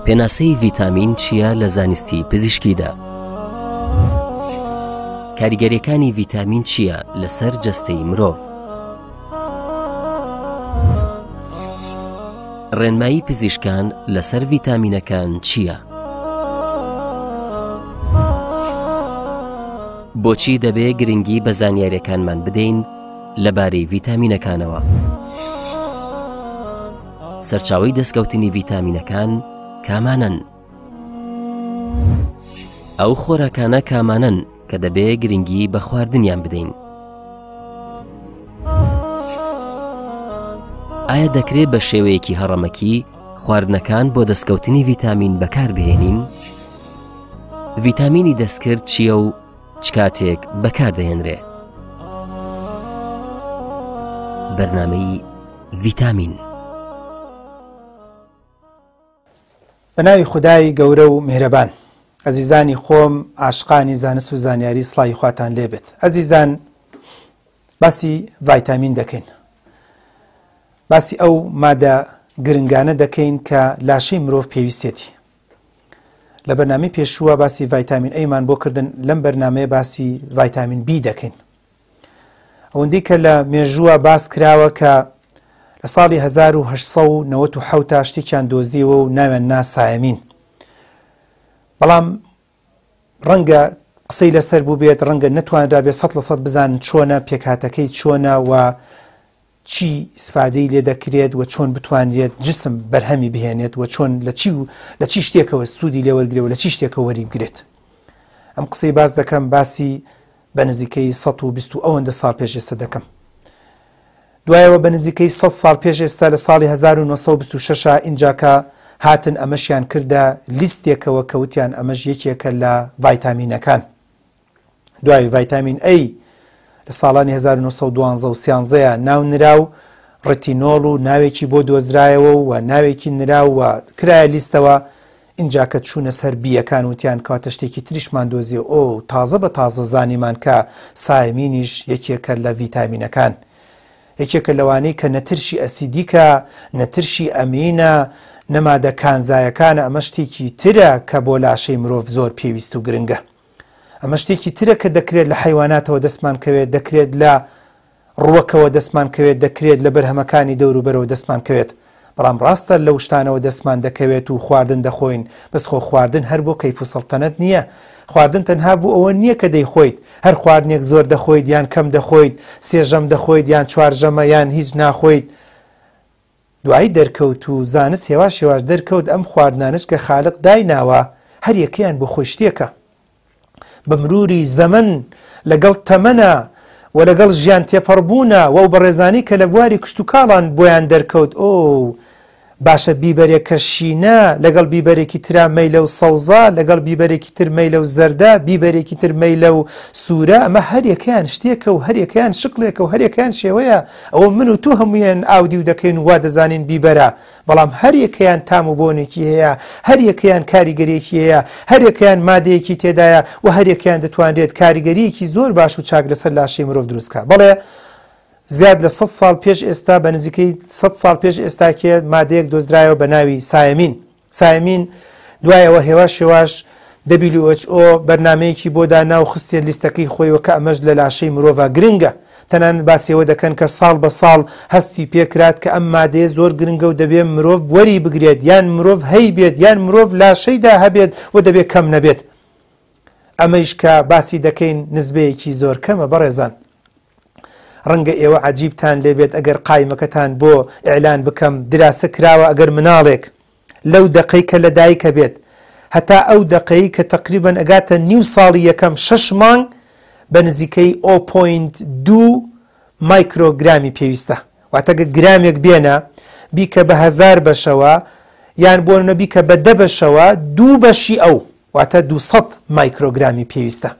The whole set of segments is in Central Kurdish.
پێناسەی ڤیتامین چییە لە زانستی پزیشکیدا؟ کاریگەریەکانی ڤیتامین چییە لەسەر جەستەی مرۆڤ؟ ڕێنمایی پزیشکان لەسەر ڤیتامینەکان چییە؟ بۆچی دەبێ گرنگی بە زانیاریەکانمان بدەین لەبارەی ڤیتامینەکانەوە؟ سەرچاوەی دەستکەوتنی ڤیتامینەکان کامانەن؟ ئەو خۆراکانە کامانەن کە دەبێ گرنگی بە خواردنیان بدەین؟ ئایا دەکرێت بە شێوەیەکی هەڕەمەکی خواردنەکان بۆ دەستکەوتنی ڤیتامین بەکاربهێنین؟ ڤیتامینی دەستکرد چییە و چ کاتێک بەکاردەهێنرێ؟ بەرنامەی ڤیتامین. بە ناوی خودای گەورە و میهرەبان. ئەزیزانی خۆم عاشقانی زانست و زانیاری سڵاوی خواتان لێبێت. ئەزیزان باسی ڤایتامین دەکەین. باسی ئەو مادە گرنگانە دەکەین کە لاشەی مرۆڤ پێویستێتی. لە بەرنامەی پێشووە باسی ڤایتامین ئەیمان بۆ کردن لەم بەرنمەیە باسی ڤایتامین بی دەکەین. ئەوەندەی کە لە مێژووە باس کراوە کە لە ساڵی 1897 تا شتێکیان دۆزیەوە و ناویان نا سایەمین بەڵام ڕەنگە قسەی لەسەر بووبێت ڕەنگە نەتوانرابێت 100% بزانن چۆنە پێکهاتەکەی چۆنە و چی ئیسفادەی لێ دەکرێت و چۆن بتوانرێت جسم بەرهەمی بهێنێت و چۆن لە چی و لە چی شتێکەوە سوودی لێ وەرگرێ و لە چی شتێکەوە وەری بگرێت. ئەم قسەی باس دەکەم باسی بە نزیکەی 120 و ئەوەندە ساڵ پێش ئێستا دەکەم. دوایەوە بە نزیکەی 100 ساڵ پێش ئێستا لە ساڵی 1926 ئینجاکە هاتن ئەمەشیان کردە لیستێکەوە کە وتیان ئەمەش یەکێکە لە ڤایتامینەکان. دوای ڤایتامین A لە ساڵانی 1912 و سیانزەیا ناو نرا و ڕتینۆڵ و ناوێکی بۆ دۆزرایەوە و ناوێکی نرا و کرایە لیستەوە ئینجا کە چوونە سەر بییەکان وتیان کەواتە شتێکی تریشمان دۆزیەوە ئۆ تازە بە تازە زانیمان کە سایمینیش یەکێکە لە ڤیتامینەکان یەکێکە لەوانەی کە نە ترشی ئەسیدیکە نە ترشی ئەمینە نە مادە کانزایەکانە ئەمە شتێکی ترە کە بۆ لاشەی مرۆڤ زۆر پێویست و گرنگە. ئەمە شتێکی ترە کە دەکرێت لە حەیواناتەوە دەستمان کەوێت، دەکرێت لە ڕووەکەوە دەستمان کەوێت، دەکرێت لە بەرهەمەکانی دەوروبەرەوە دەستمان کەوێت. بەڵام ڕاستە لەو شتانەوە دەستمان دەکەوێت و خواردن دەخۆین، بەس خۆ خواردن هەر بۆ کەیف و سەڵتەنەت نییە. خواردن تەنها بۆ ئەوە نییە کە دەیخۆیت، هەر خواردنێک زۆر دەخۆیت یان کەم دەخۆیت، سێ ژەم دەخۆیت یان چوار ژەمە یان هیچ ناخۆیت، دوایی دەرکەوت و زانست هێواش هێواش دەرکەوت ئەم خواردنانەش کە خالق دایناوە هەر یەکەیان بۆ خۆی شتێکە. بە مروری زەمەن لەگەڵ تەمەنا و لەگەڵ ژیان تێپەڕبوونا و ئەو بەڕێزانەی کە لە بواری کشتوکاڵان بۆیان دەرکەوت ئۆو باشە بیبەرێک کە شینە لەگەڵ بیبەرێکی ترا مەیلە و سەوزە لەگەڵ بیبەرێکی تر مەیلە و زەردە بیبەرێکی تر مەیلە و سوورە ئەمە هەریەکەیان شتێکە و هەریەکەیان شکڵێکە و هەریەکەیان شێوەیە ئەوە من و تۆ هەموویان ئاودیو دەکەین و وا دەزانین بیبەرە بەڵام هەریەکەیان تام و بۆنێکی هەیە هەریەکەیان کاریگەریەکی هەیە هەریەکەیان مادەیەکی تێدایە و هەریەکەیان دەتوانرێت کاریگەریەکی زۆر باش و چاک لەسەر لاشەی مرۆڤ دروست کا بەڵێ زیاد لە سەد ساڵ پێش ئێستا بە نزیکەی سەد ساڵ پێش ئێستاکێ مادەیەک دۆزرایەوە بە ناوی سایەمین سایمین دوای ئەوە هێواش هێواش WHO بەرنامەیەکی بۆ دانا و خستیە لیستەکەی خۆیەوە کە ئەمەش لە لاشەی مرۆڤا گرنگە. تەنانەت باسی ئەوە دەکەن کە ساڵ بە ساڵ هەستی پێکرات کە ئەم مادەیە زۆر گرنگە و دەبێ مرۆڤ وەری بگرێت یان مرۆڤ هەیبێت یان مرۆڤ لاشەیدا هەبێت و دەبێ کەم نەبێت. ئەمەیش کە باسی دەکەین نسبەیەکی زۆر کەمە بەڕێزان. ڕەنگە ئێوە عەجیبتان لێ بێت ئەگەر قایمەکەتان بۆ ئیعلان بکەم، دراسە کراوە ئەگەر مناڵێک لەو دەقەی کە لە دایکە بێت هەتا ئەو دەقەی کە تەقریبەن ئەگاتە نیو ساڵی یەکەم شەش مانگ بە نزیکەی ئۆ پۆینت دوو مایکرۆگرامی پێویستە واتە گە گرامێک بێنە بیکە بە هەزار بەشەوە یان بۆ نمونە بیکە بە دە بەشەوە دوو بەشی ئەو واتە 200 مایکرۆگرامی پێویستە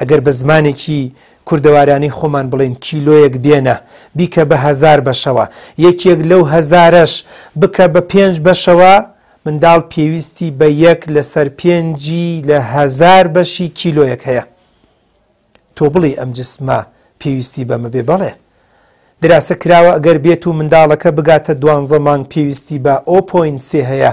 ئەگەر بە زمانێکی کوردەوارانەی خۆمان بڵێین کیلۆیەک بێنە بیکە بە هەزار بەشەوە، یەکێک لەو هەزارەش بکە بە پێنج بەشەوە، منداڵ پێویستی بە یەک لەسەر پێنجی لە هەزار بەشی کیلۆیەک هەیە. تۆ بڵێی ئەم جسمە پێویستی بەمە بێ؟ بەڵێ. دراسە کراوە ئەگەر بێت و منداڵەکە بگاتە دوانزە مانگ پێویستی بە ئۆ پۆینت سێ هەیە.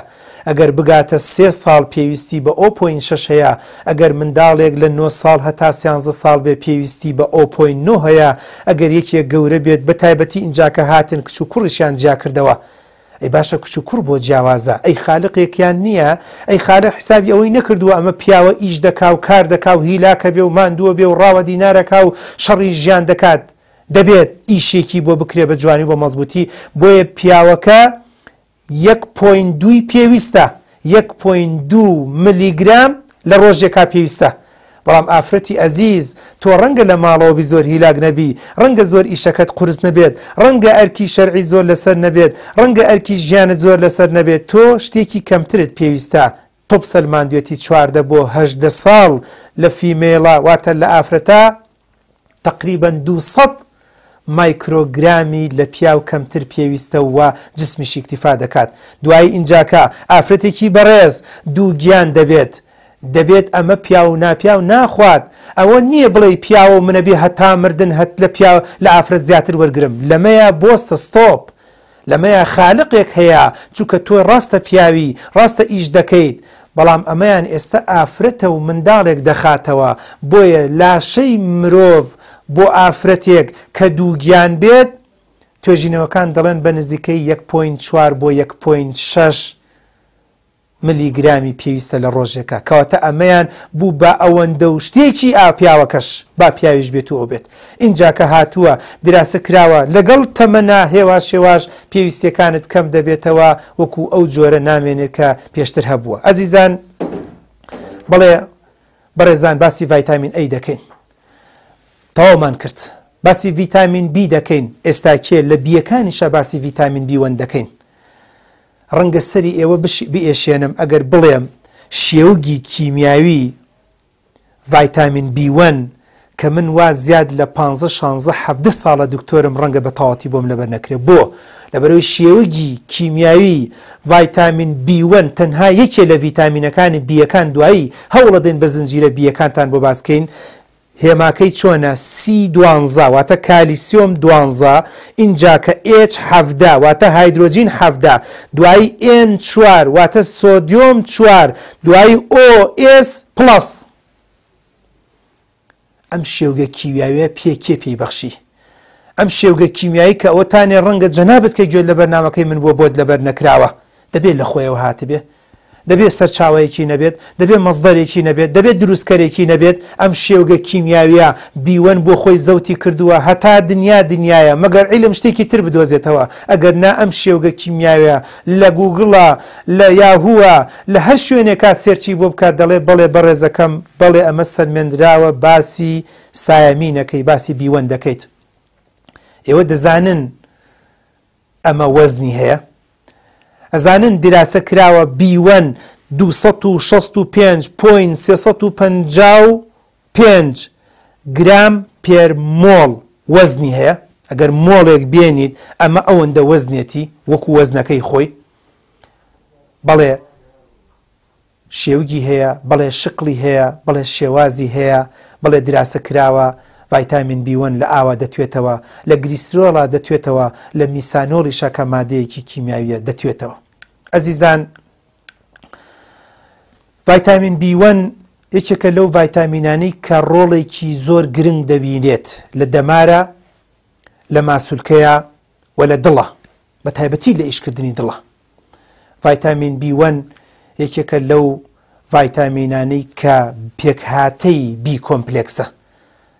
ئەگەر بگاتە سێ ساڵ پێویستی بە o point شەش هەیە، ئەگەر منداڵێک لە نۆ ساڵ هەتا سیانزە ساڵ بێ پێویستی بە o point نۆ هەیە، ئەگەر یەکێک گەورە بێت بە تایبەتی ئینجا کە هاتن کچ و کوڕیشیان جیا کردەوە. ئەی باشە کچ و کوڕ بۆ جیاوازە؟ ئەی خالقێکیان نییە؟ ئەی خالق حیسابی ئەوەی نەکردووە ئەمە پیاوە ئیش دەکا و کار دەکا و هیلاکە بێ و ماندووە بێ و ڕاوە دینارەکا و شەڕی ژیان دەکات دەبێت ئیشێکی بۆ بکرێ بە جوانی و بە مەزبووتی بۆیە پیاوەکە یەک point دووی پێویستە یەک point دوو ملیگرام لە ڕۆژێکا پێویستە بەڵام ئافرەتی ئەزیز تۆ ڕەنگە لە ماڵەوە بی زۆر هیلاک نەبی ڕەنگە زۆر ئیشەکەت قورس نەبێت ڕەنگە ئەرکی شەرعی زۆر لەسەر نەبێت ڕەنگە ئەرکی ژیانت زۆر لەسەر نەبێت تۆ شتێکی کەمترت پێویستە تۆپ سەلماندوێتی 14 بۆ 18 ساڵ لە female ە واتە لە ئافرەتا تەقریبەن 200 مایکرۆگرامی لە پیاو کەمتر پێویستە و جسمیش ئیکتیفا دەکات دوایی ئینجاکە ئافرەتێکی بەڕێز دووگیان دەبێت دەبێت ئەمە پیاو و ناپیاو ناخوات ئەوە نییە بڵێی پیاوە و منەبێ هەتا مردن هەت لە پیاو لە ئافرەت زیاتر وەرگرم لەمەیا بۆستە stop لەمەیا خالقێک هەیە چونکە تۆ ڕاستە پیاوی ڕاستە ئیش دەکەیت بەڵام ئەمەیان ئێستا ئافرەتە و منداڵێک دەخاتەوە بۆیە لاشەی مرۆڤ بۆ ئافرەتێک کە دووگیان بێت توێژینەوەکان دەڵێن بە نزیکەی یەک point چوار بۆ یەک point شەش ملیگرامی پێویستە لە ڕۆژێکا کەواتە ئەمەیان بوو بە ئەوەندە و شتێکی ئا پیاوەکەش با پیاویش بێت و ئەو بێت ئینجا کە هاتووە دراسە کراوە لەگەڵ تەمەنا هێواش هێواش پێویستیەکانت کەم دەبێتەوە وەکو ئەو جۆرە نامێنێت کە پێشتر هەبووە ئەزیزان بەڵێ بەڕێزان باسی ڤایتامین A دەکەین تەواومان کرد باسی ڤیتامین B دەکەین ئێستا کێ لە بیەکانیشە باسی ڤیتامین B one دەکەین ڕەنگە سەری ئێوە بئێشێنم ئەگەر بڵێم شێوگی کیمیاوی ڤایتامین B one کە من وا زیاد لە پانزە شانزە حەڤدە ساڵە دکتۆرم ڕەنگە بە تەواوەتی بۆم لەبەر نەکرێ بۆ؟ لەبەرئەوەی شێوگی کیمیاوی ڤایتامین B one تەنها یەکێ لە ڤیتامینەکانی بییەکان دوایی هەوڵەدەین بە زنجیرە بییەکانتان بۆ باس کەین هێماکەی چۆنە C دوانزە واتە کالیسیۆم دوانزە ئینجا کە H 17 واتە هایدرۆجین 17 دوایی N چوار واتە سۆدیۆم چوار دوایی O S plus. ئەم شێوگە کیمیاویە پێ کێ پێی بەخشی؟ ئەم شێوگە کیمیایی کە ئەوەتانێ ڕەنگە جەنابت کە گوێت لە بەرنامەکەی من بووە بۆت لەبەر نەکراوە دەبێت لە خۆیەوە هاتبێ؟ دەبێت سەرچاوەیەکی نەبێت؟ دەبێت مەسدەرێکی نەبێت؟ دەبێت دروستکەرێکی نەبێت؟ ئەم شێوگە کیمیاویە B one بۆ خۆی زەوتی کردووە هەتا دنیا دنیایە مەگەر عیلم شتێکی تر بدۆزێتەوە ئەگەر نا ئەم شێوگە کیمیاویە لە گوگڵە لە یاهووە لە هەر شوێنێکا search ی بۆ بکات دەڵێ بەڵێ بەڕێزەکەم بەڵێ ئەمە سەلمێندراوە باسی thiamine ەکەی باسی B one دەکەیت ئێوە دەزانن ئەمە وەزنی هەیە؟ ئەزانن دیراسە کراوە B one 265 point 355 گرام per mole وەزنی هەیە ئەگەر مۆڵێک بێنیت ئەمە ئەوەندە وەزنێتی وەکو وەزنەکەی خۆی بەڵێ شێوگی هەیە، بەڵێ شکڵی هەیە، بەڵێ شێوازی هەیە، بەڵێ دراسە کراوە، ڤایتامین B one لە ئاوا دەتوێتەوە، لە گلیسرۆڵا دەتوێتەوە، لە میسانۆڵیشا کە مادەیەکی کیمیاویە دەتوێتەوە. ئەزیزان ڤایتامین B one یەکێکە لەو ڤایتامینانەی کە ڕۆڵێکی زۆر گرنگ دەبینێت لە دەمارە، لە ماسولکەیە و لە دڵە، بە تایبەتی لە ئیشکردنی دڵە. ڤایتامین B one یەکێکە لەو ڤایتامینانەی کە پێکهاتەی B complex ە.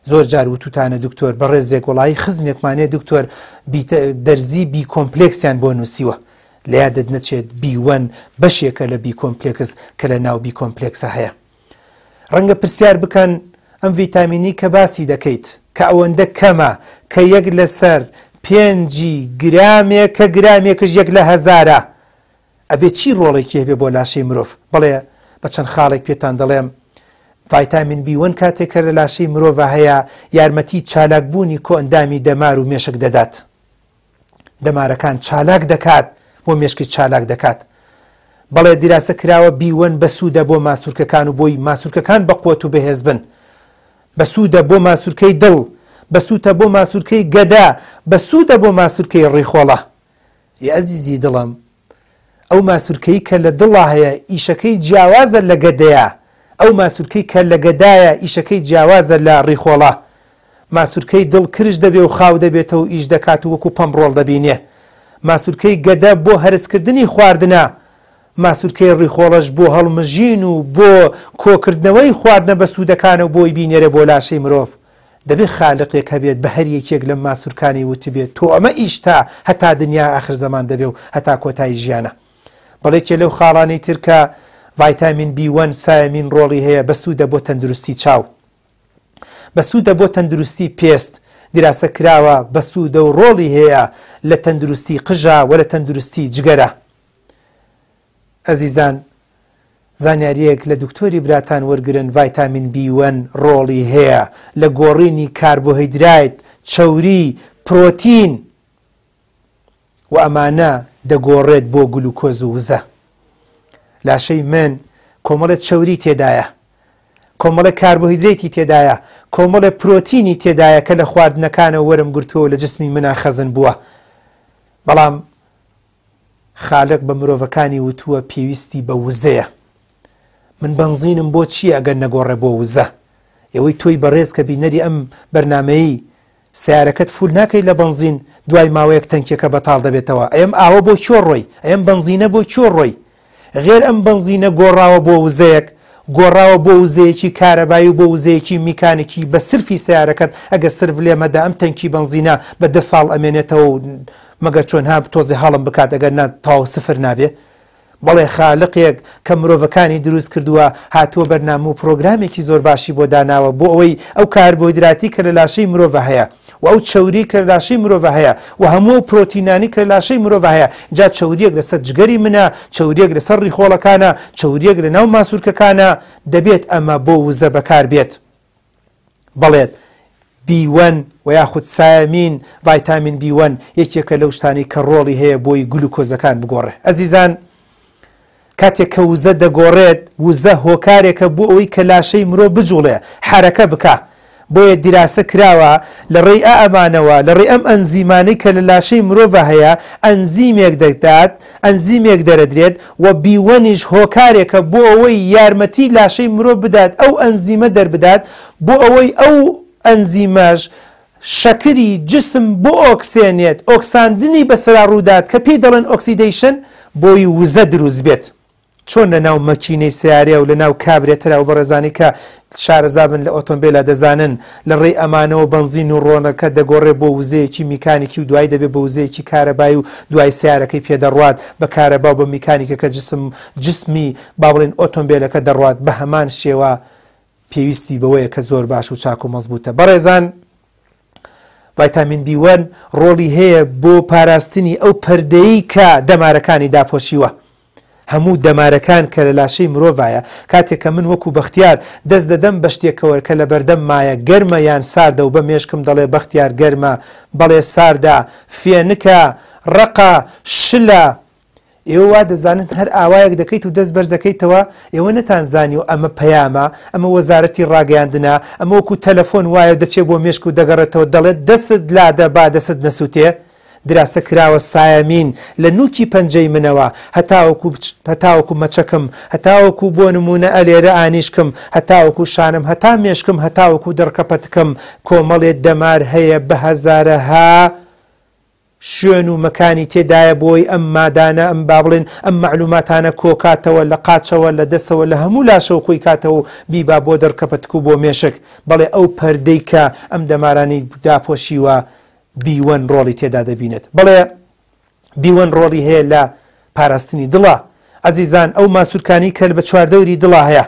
زۆر جار وتوتانە دکتۆر بەڕێزێک وەڵایی خزمێکمانەیە دکتۆر دەرزی B complex یان بۆ نووسیوە. لە یادت نەچێت B one بەشێکە لە B complex کە لە ناو B complex ە هەیە. ڕەنگە پرسیار بکەن ئەم ڤیتامینەی کە باسی دەکەیت کە ئەوەندە کەمە کە یەک لەسەر پێنجی گرامێک کە گرامێکش یەک لە هەزارە ئەبێ چی ڕۆڵێکی هەبێ بۆ لاشەی مرۆڤ؟ بەڵێ بە چەند خاڵێک پێتان دەڵێم ڤایتامین B one کاتێک کە لە لاشەی مرۆڤ هەیە یارمەتی چالاکبوونی کۆئەندامی دەمار و مێشک دەدات. دەمارەکان چالاک دەکات و مێشکت چالاک دەکات. بەڵێ دیراسە کراوە B one بەسوودە بۆ ماسولکەکان و بۆی ماسولکەکان بەقوەت و بەهێز بن. بەسوودە بۆ ماسولکەی دڵ، بەسووتە بۆ ماسولکەی گەدە، بەسوودە بۆ ماسولکەی ڕیخۆڵە. ی ئەزیزی دڵم. ئەو ماسولکەی کە لە دڵا هەیە ئیشەکەی جیاوازە لە گەدەیا، ئەو ماسولکەی کە لە گەدایە ئیشەکەی جیاوازە لە ڕیخۆڵە. ماسولکەی دڵ کرژ دەبێ و خاو دەبێتەوە و ئیش دەکات و وەکو پەمپ ڕۆڵ دەبینێ. ماسولکەی گەدە بۆ هەرسکردنی خواردنە، ماسولکەی ڕیخۆڵەش بۆ هەڵمژین و بۆ کۆکردنەوەی خواردنە بەسوودەکانە و بۆی بینێرێ بۆ لاشەی مرۆڤ. دەبێ خالقێک هەبێت بە هەر یەکێک لەم ماسولکانەی وتبێت تۆ ئەمە ئیشتە هەتا دنیا ئاخر زەمان دەبێ و هەتا کۆتایی ژیانە. بەڵێ کێ لەو خاڵانەی تر کە ڤایتامین بی وەن سایەمین ڕۆڵی هەیە بەسوودە بۆ تەندروستی چاو. بەسوودە بۆ تەندروستی پێست، دیراسە کراوە بەسوودە و ڕۆڵی هەیە لە تەندروستی قژا وە لە تەندروستی جگەرە. ئەزیزان زانیاریەک لە دکتۆری براتان وەرگرن ڤایتامین بی وەن ڕۆڵی هەیە لە گۆڕینی کاربۆهیدرایت، چەوری، پرۆتین و ئەمانە دەگۆڕێت بۆ گلوکۆز و وزە. لاشەی من کۆمەڵێ چەوری تێدایە، کۆمەڵێ کاربۆهیدرەیتی تێدایە، کۆمەڵێ پرۆتینی تێدایە کە لە خواردنەکانەوە وەرم گرتووە و لە جسمی منا خەزن بووە. بەڵام خالق بە مرۆڤەکانی وتووە پێویستی بە وزەیە. من بەنزینم بۆ چییە ئەگەر نەگۆڕێ بۆ وزە؟ ئێوەی تۆی بەڕێز کە بینەری ئەم بەرنامەیەی سەیارەکەت فول ناکەی لە بەنزین دوای ماوەیەک تەنکیەکە بەتاڵ دەبێتەوە ئەی ئەم ئاوە بۆ کوێ ڕۆی ئەی ئەم بەنزینە بۆ کوێ ڕۆی غێر ئەم بەنزینە گۆڕاوە بۆ وزەیەک گۆڕاوە بۆ وزەیەکی کارەبایی و بۆ وزەیەکی میکانیکی بە سرفی سەیارەکەت ئەگەر سرف لێ مەدە ئەم تەنکی بەنزینە بە دە ساڵ ئەمێنێتەوە و مەگەر چۆن ها تۆزێ هەڵم بکات ئەگەر نا تەواو سفر نابێ بەڵێ خالقێک کە مرۆڤەکانی دروست کردووە هاتووە بەرنامە و پرۆگرامێکی زۆر باشی بۆ داناوە بۆ ئەوەی ئەو کاربۆهیدراتی کە لە لاشەی مرۆڤا هەیە و ئەو چەوری کە لە لاشەی مرۆڤا هەیە و هەموو ئەو پرۆتینانی کە لە لاشەی مرۆڤا هەیە جا چەوریەک لەسەر جگەری منە چەوریەک لەسەر ڕیخۆڵەکانە چەوریەک لە ناو ماسولکەکانە دەبێت ئەمە بۆ وزە بەکار بێت. بەڵێت بی وەن و یاخود سایەمین ڤایتامین بی وەن یەکێکە لەو شتانەی کە ڕۆڵی هەیە بۆی گلوکۆزەکان بگۆڕێ ئەزیزان کاتێک کە وزە دەگۆڕێت وزە هۆکارێکە بۆ ئەوەی کە لاشەی مرۆ بجوڵێ حەرەکە بکا بۆیە دیراسە کراوە لە ڕێی ئا ئەمانەوە لە ڕێی ئەم ئەنزیمانەی کە لە لاشەی مرۆڤا هەیە ئەنزیمێک دەدات ئەنزیمێک دەرەدرێت و بیوەنیش هۆکارێکە بۆ ئەوەی یارمەتی لاشەی مرۆڤ بدات ئەو ئەنزیمە دەربدات بۆ ئەوەی ئەو ئەنزیمەش شەکری جسم بئۆکسێنێت، ئۆکساندنی بەسەرا ڕوودات کە پێی دەڵێن oxidation بۆی وزە دروست بێت. چۆن لە ناو مەکینەی سەیارەیا و لە ناو کابرێتەرا و بەڕێزانی کە شارەزا بن لە ئۆتۆمبێلا دەزانن لە ڕێی ئەمانەوە بەنزین و ڕۆنەکە دەگۆڕێ بۆ وزەیەکی میکانیکی و دوایی دەبێ بە وزەیەکی کارەبایی و دوایی سەیارەکەی پێ دەڕوات بە کارەبا و بە میکانیکەکە جسم جسمی با بڵێین ئۆتۆمبێلەکە دەڕوات بە هەمان شێوە پێویستی بەوەیە کە زۆر باش و چاک و مەزبوتە بەڕێزان ڤایتامین بی وەن ڕۆڵی هەیە بۆ پاراستنی ئەو پەردەی کە دەمارەکانی داپۆشیوە هەموو دەمارەکان کە لە لاشەی مرۆڤایە کاتێک کە من وەکو بەختیار دەست دەدەم بە شتێکەوە کە لە بەردەم مایە گەرمە یان ساردە و بە مێشکم دەڵێ بەختیار گەرمە بەڵێ ساردە فێنکە ڕەقە شلە ئێوە وا دەزانن هەر ئاوایەک دەکەیت و دەست بەرز دەکەیتەوە، ئێوە نەتانزانیوە ئەمە پەیامە، ئەمە وەزارەتی ڕاگەیاندنە، ئەمە وەکو تەلەفۆن وایە و دەچێ بۆ مێشک و دەگەڕێتەوە دەڵێت دەستت لادە با دەستت نەسوتێ، دراسە کراوە سایەمین لە نوکی پەنجەی منەوە هەتاوەکو هەتاوەکو مەچەکم هەتاوەکو بۆ نمونە ئەلێرە ئانیشکم هەتاوەکو شانم هەتا مێشکم هەتاوەکو دڕکەپەتکم کۆمەڵێ دەمار هەیە بە هەزارەها شوێن و مەکانی تێدایە بۆی ئەم مادانە ئەم با بڵێن ئەم مەعلوماتانە کۆکاتەوە لە قاچەوە لە دەستەوە لە هەموو لاشەوە کۆی کاتەوە و بیبا بۆ دڕکەپەتک و بۆ مێشک بەڵێ ئەو پەردەی کە ئەم دەمارانەی داپۆشیوە بیوەن ڕۆڵی تێدا دەبینێت بەڵێ بیوەن ڕۆڵی هەیە لە پاراستنی دڵە ئەزیزان ئەو ماسولکانەی کە بە چواردەوری دڵا هەیە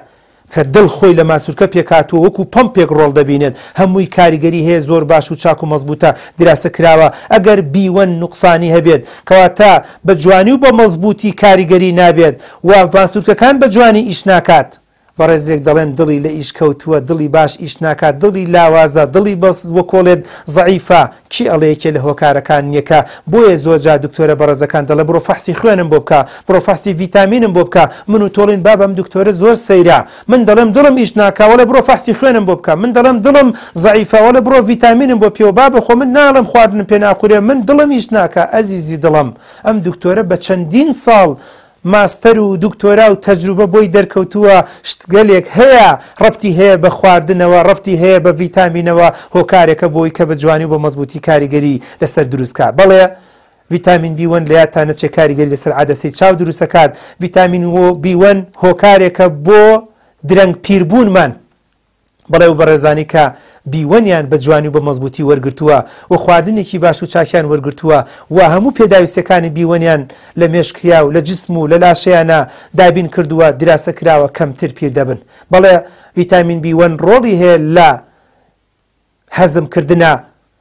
کە دڵ خۆی لە ماسولکە پێکهاتووە وەکو پەمپێک ڕۆڵ دەبینێت هەمووی کاریگەری هەیە زۆر باش و چاک و مەزبوتە دیراسە کراوە ئەگەر بیوەن نوقسانی هەبێت کەواتە بە جوانی و بە مەزبوتی کاریگەری نابێت و ماسولکەکان بە جوانی ئیش ناکات. بەڕێزێک دەڵێن دڵی لە ئیش کەوتووە دڵی باش ئیش ناکات دڵی لاوازە دڵی بەس وەکۆڵێت زەعیفە کێ ئەڵێ یەکێ لە هۆکارەکان نیە کە بۆیە زۆر جار دکتۆرە بەڕێزەکان دەڵێ بڕۆ فەحسی خوێنم بۆ بکە بڕۆ فەحسی ڤیتامینم بۆ بکە من و تۆڵین بابە ئەم دکتۆرە زۆر سەیرە من دەڵێم دڵم ئیش ناکا وەڵێ بڕۆ فەحسی خوێنم بۆ بکە من دەڵێم دڵم زەعیفە وەڵێ بڕۆ ڤیتامینم بۆ پێوە بابە خۆ من ناڵێم خواردنم پێ ناخورێ من دڵم ئیش ناکا ئەزیزی دڵم ئەم دکتۆرە بە چەندین ساڵ. ماستەر و دکتۆرا و تەجروبە بۆی دەرکەوتووە شتگەلێک هەیە ڕەبتی هەیە بە خواردنەوە ڕەبتی هەیە بە ڤیتامینەوە هۆکارێکە بۆی کە بە جوانی و بە مەزبووتی کاریگەری لەسەر دروست کا بەڵێ ڤیتامین بی وەن لەیادتان نەچێ کاریگەری لەسەر عەدەسەی چاو دروست ئەکات ڤیتامین بی وەن هۆکارێکە بۆ درەنگ پیربوونمان بەڵێ ئەو بەڕێزانەی کە بیوەنیان بە جوانی و بە مەزبووتی وەرگرتووە و خواردنێکی باش و چاکیان وەرگرتووە و هەموو پێداویستیەکانی بیوەنیان لە مێشکیا و لە جسم و لە لاشەیانا دابین کردووە دیراسە کراوە کەمتر پیر دەبن بەڵێ ڤیتامین بی وەن ڕۆڵی هەیە لە هەزم کردنا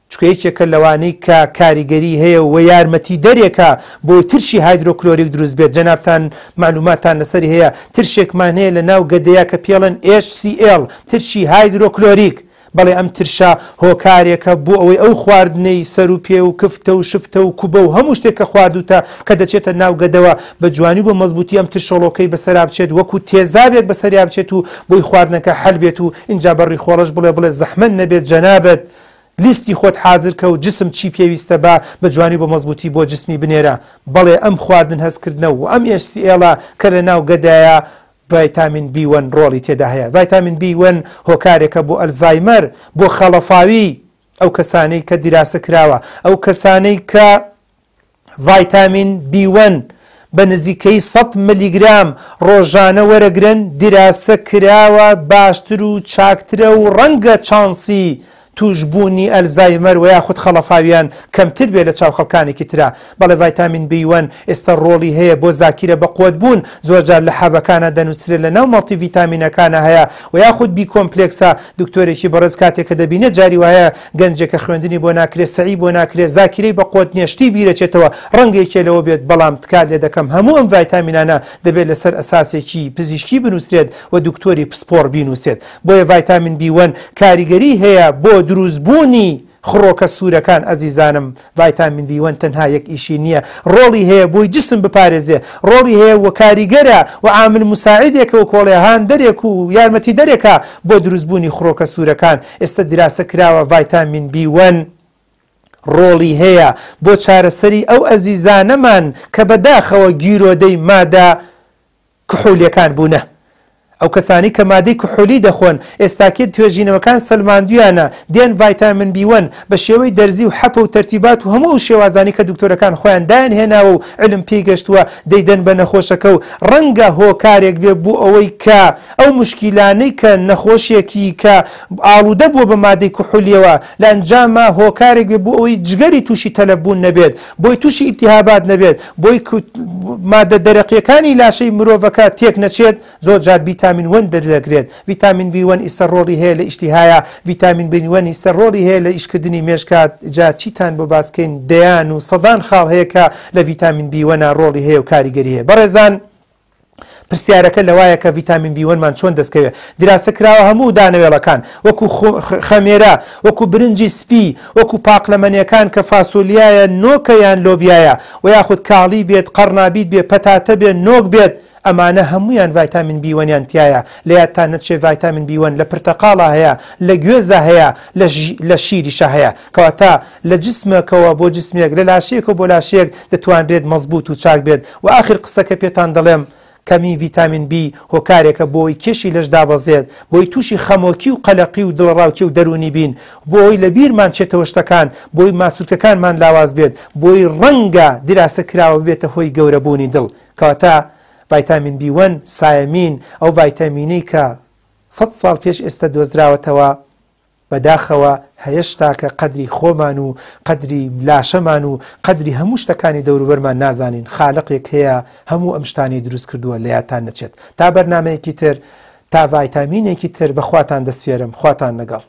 چونکە یەکێکە لەوانەی کە کاریگەری هەیە و یارمەتیدەرێکە بۆی ترشی هایدرۆکلۆریک دروست بێت جەنابتان مەعلوماتان لەسەری هەیە ترشێکمان هەیە لە ناو گەدەیا کە پێڵێن HCL ترشی هایدرۆکلۆریک بەڵێ ئەم ترشە هۆکارێکە بۆ ئەوەی ئەو خواردنەی سەر و پێ و کفتە و شفتە و کوبە و هەموو شتێک کە خواردوتە کە دەچێتە ناو گەدەوە بە جوانی و بە مەزبوتی ئەم ترشەڵۆکەی بەسەرا بچێت وەکو تێزابێک بەسەریا بچێت و بۆی خواردنەکە حەل بێت و ئینجا بە ڕیخۆڵەش بڵێ بڵێ زەحمەت نەبێت جەنابت لیستی خۆت حازر کە و جسم چی پێویستە با بە جوانی و بە مەزبوتی بۆ جسمی بنێرە بەڵێ ئەم خواردن هەست کردنە و ئەم HCL ە کە لە ناو گەدایە ڤایتامین بی وەن ڕۆڵی تێدا هەیە ڤایتامین بی وەن هۆکارێکە بۆ ئەلزایمەر بۆ خەڵەفاوی ئەو کەسانەی کە دیراسە کراوە ئەو کەسانەی کە ڤایتامین بی وەن بە نزیکەیی سەد ملیگرام ڕۆژانە وەرەگرن، دیراسە کراوە باشتر و چاکترە و ڕەنگە چانسی تووشبوونی ئەلزایمەر وە یاخود خەڵەفاویان کەمتر بێت لە چاو خەڵکانێکی ترا. بەڵێ ڤایتامین بی وەن ئێستا ڕۆڵی هەیە بۆ زاکیرە بەقوەت بوون، زۆرجار لە حەبەکانا دەنووسرێت لە ناو مەڵتی ڤیتامینەکانا هەیە وە یاخود بی کۆمپلێکسە، دکتۆرێکی بەڕێز کاتێک کە دەبینێت جاری وایە گەنجێکە خوێندنی بۆ ناکرێ سەعی بۆ ناکرێ زاکیرەی بە قوەت نیە شتی بیرەچێتەوە ڕەنگە یەکێ لەوە بێت بەڵام تکات لێ دەکەم هەموو ئەم ڤایتامینانە دەبێت لەسەر ئەساسێکی پزیشکی بنوسرێت و دکتۆری پسپۆڕ بینوسێت بۆیە ڤایتامین بی وەن کاریگەری هەیە بۆ دروست بوونی خڕۆکە سوورەکان ئەزیزانم ڤایتامین بی وەن تەنها یەک ئیشی نییە ڕۆڵی هەیە بۆی جسم بپارێزێ ڕۆڵی هەیە و کاریگەرە و عامل مساعدێکە و کۆڵێ هاندەرێک و یارمەتیدەرێکە بۆ دروستبوونی خڕۆکە سوورەکان ئێستا دیراسە کراوە ڤایتامین بی وەن ڕۆڵی هەیە بۆ چارەسەری ئەو ئەزیزانەمان کە بەداخەوە گیرۆدەی مادە کحولیەکان بوونە. ئەو کەسانەی کە مادەی کحولی دەخۆن، ئێستاکێ توێژینەوەکان سەلماندویانە، دێن ڤایتامن بی وەن بە شێوەی دەرزی و حەپە و تەرتیبات و هەموو ئەو شێوازانەی کە دکتۆرەکان خۆیان دایان هێناوە و علم پێی گەشتووە دەیدەن بە نەخۆشەکە و ڕەنگە هۆکارێک بێ بۆ ئەوەی کە ئەو موشکیلانەی کە نەخۆشێکی کە ئاڵودە بووە بە مادەی کحولیەوە لە ئەنجاما هۆکارێک بێ بۆ ئەوەی جگەری تووشی تەلەف بوون نەبێت بۆی تووشی ئیلتیهابات نەبێت بۆی مادە دەرەقیەکانی لاشەی مرۆڤەکە تێک نەچێت زۆر جار ڤیتامین وەن دەردەکرێت ڤیتامین بی وەن ئیستە ڕۆڵی هەیە لە ئیشتیهایا ڤیتامین بی وەن ئیستە ڕۆڵی هەیە لە ئیشکردنی مێشکا جا چیتان بۆ باس کەین دەیان و سەدان خاڵ هەیە کە لە ڤیتامین بی وەنا ڕۆڵی هەیە و کاریگەری هەیە بەڕێزان پرسیارەکە لەوایە کە ڤیتامین بی وەنمان چۆن دەستکەوێ؟ دیراسە کراوە هەموو دانەوێڵەکان وەکو خەمێرە، وەکو برنجی سپی، وەکو پاقلەمەنیەکان کە فاسۆلیایە، نۆکە یان لۆبیایە وە یاخود کاڵی بێت، قەڕنابیت بێ، پەتاتە بێ، نۆک بێت، ئەمانە هەموویان ڤایتامین بی وەنیان تیایە، لەیادتان نەچێ ڤایتامین بی وەن لە پرتەقاڵا هەیە، لە گوێزا هەیە، لە لە شیریشا هەیە، کەواتە لە جسمێکەوە بۆ جسمێک، لە لاشەیەکەوە بۆ لاشەیەک دەتوانرێت مەزبوت و چاک بێت، وە ئاخر قسە کە پێتان دەڵێم کەمی ڤیتامین بی هۆکارێکە بۆ ئەوەی کێشی لەش دابەزێت، بۆ ئەوەی توشی خەمۆکی و قەلەقی و دڵەڕاوکێ و دەروونی بین، بۆ ئەوەی لە بیرمان چێتەوە شتەکان، بۆ ئەوەی ماسولکەکانمان لاواز بێت، بۆ ئەوەی ڕەنگە دیراسە کراوە ببێتە هۆی گەورەبوونی دڵ. کەواتە ڤایتامین بی وەن، سایەمین، ئەو ڤایتامینەی کە سەد ساڵ پێش ئێستە دۆزراوەتەوە، بەداخەوە هێشتاکە قەدری خۆمان و قەدری لاشەمان و قەدری هەموو شتەکانی دەوروبەرمان نازانین، خالقێک هەیە هەموو ئەم شتانەی دروست کردووە لەیادتان نەچێت. تا بەرنامەیەکی تر، تا ڤایتامینێکی تر بە خواتان دەسپێرم، خواتان لەگەڵ.